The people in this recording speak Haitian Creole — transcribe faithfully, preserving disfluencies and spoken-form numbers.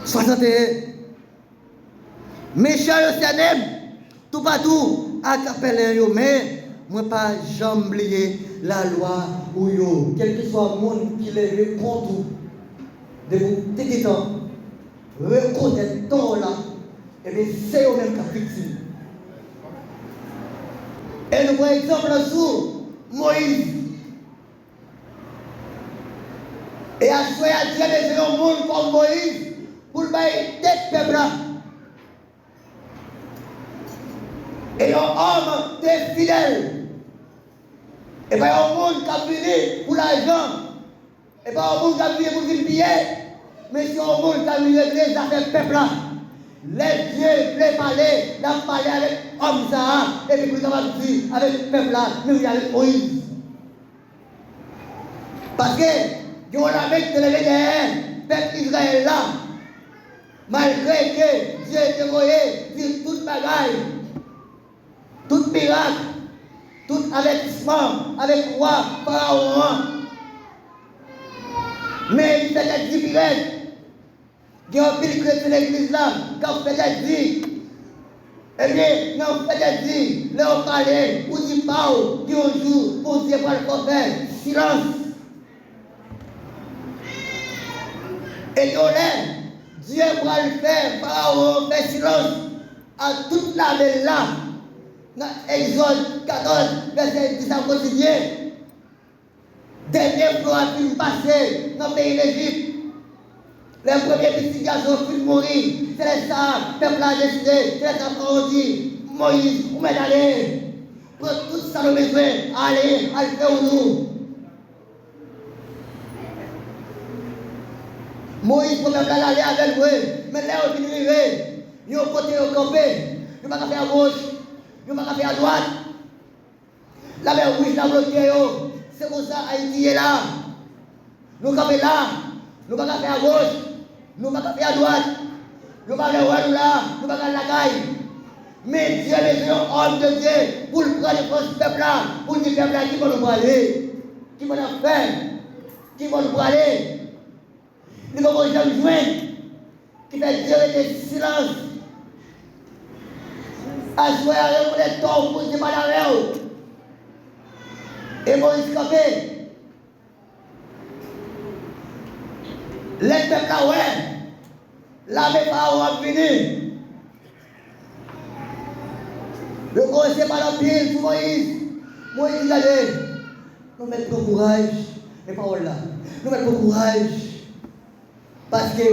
Swasanteyen. Mechan yo sènen m toupatou ak pèlen yo, men mwen pa janm bliye lalwa ou yo. Kèlkeswa moun ki leve kont ou, depi w te gentan rekonèt tò w la, ebyen, se yo menm k ap viktim. E nou pran egzanp lan sou Moyiz. E aswè a, Dye bezwen yon moun kòm Moyiz pou l bay tèt pèp la. E yon òm de fidèl. E pa yon moun k ap vini pou lajan. E pa yon moun k ap vini pou vin piye. Men se yon moun k ap vin regle zafè pèp la. Lè Dye vle pale, l ap pale avèk òm sa a, epi pou l kapab di avèk pèp la, menm jan avèk Moyiz. Paske gen yon lame ki te leve dèyè pèp Izrayèl la. Malgre ke Dye te voye di tout bagay, tout mirak, tout avètisman avèk wa Farawon an. Men li fè tèt di pi rèd. Gen anpil kretyen legliz la k ap fè tèt di. Ebyen, nan fè tèt di, lè w pale, ou di pa w, gen yon jou, Bondye pral fè w fè silans. E gen yon lè, Dye pral fè Farawon fè silans a tout lame l la. Nan Egzòd katòz, vèsè dis a kontinye. Dènye flo a fin pase nan peyi Lejip. Lè premye pitit gason fin mouri, se lè sa a pèp la deside, se lè sa a Farawon di, Moyiz, ou mèt ale. Pran tout sa nou bezwen, ale, al fè wout ou. Moyiz pran pèp la, l ale avè l vre. Men lè yo fin rive yon kote yo kanpe, yo pa ka fè agoch, yo pa ka fè adwat. Lamè Wouj la bloke yo. Se konsa Ayiti ye la. Nou kanpe la. Nou pa ka fè agoch. Nou pa ka fè adwat. Yo pa vle wè nou la. Nou pa ka al lakay. Men Dye bezwen yon òm de Dye pou l pran defans pèp la, pou l di pèp la ki bò nou prale, ki bò n ap fè, ki bò nou prale. Li poko janm jwenn. Ki fè Dye rete silans. Aswè a, rekonèt tò w, Bondye pale avè w. E Moyiz kanpe. Lè pèp la wè lame Farawon ap vini, yo kòmanse pale anpil sou Moyiz. Moyiz di, gade, nou mèt pran kouraj. Men pawòl la. Nou mèt pran kouraj. Paske